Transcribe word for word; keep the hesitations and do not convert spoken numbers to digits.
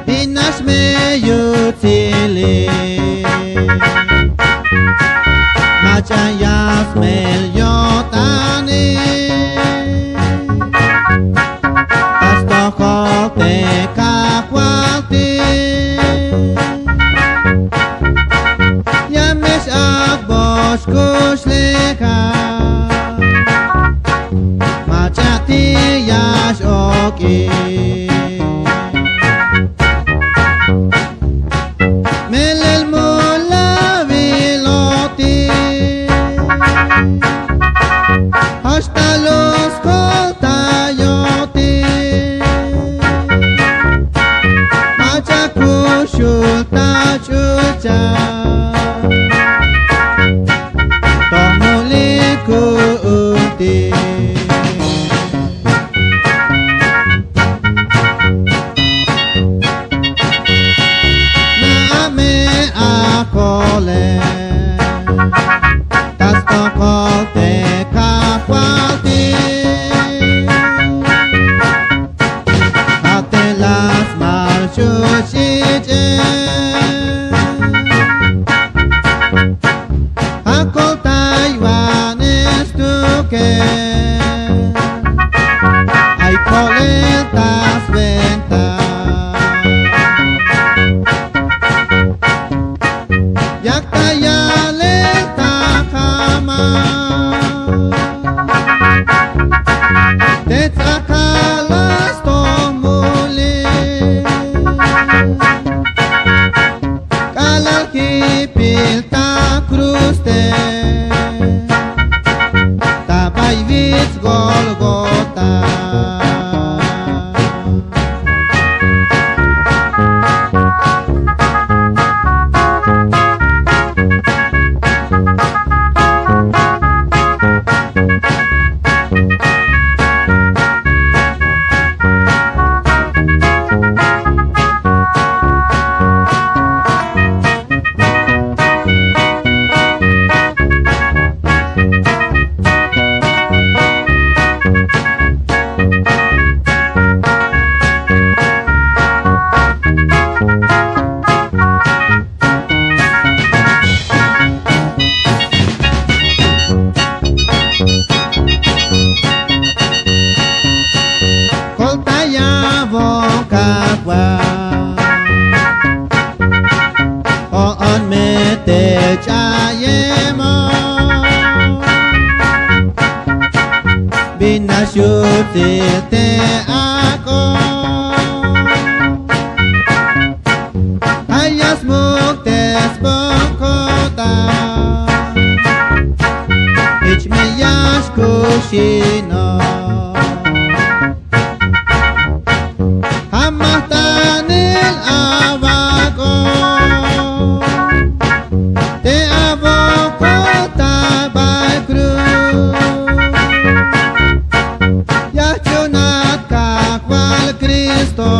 Bin nax me yutzili, mach'a ya smel yo'tani, ta stojol te Kajwaltik. Ya me x-ak'box kuxlejal, mach'a ti' ya x-ok'ik. Melel mul awilotik, ja'x ta lus skoltayotik, mach'a kuxul ta ch'ulchan, toj mulik ku'untik. Na'a me ajole, ta stojol te Kajwaltik, ja' te la smal xuxich'el. Akoltaywanej stukel, ay kolel ta swenta. Yak ta yalel ta jama, te ts'akal la stojol mulik. K'alal jipil ta cruz te, ta bay wits Golgota. Koltayawon Kajwal, jo'on me te ch'ayemon, bin nax yutsil te ak'on. Ja' ya smuk' te sbon ko'tan, jich me ya xkuxinoj. Ja' majtanil awak'on, te awokol ta bay cruz. Ya jch'uunat Kajwal Cristo.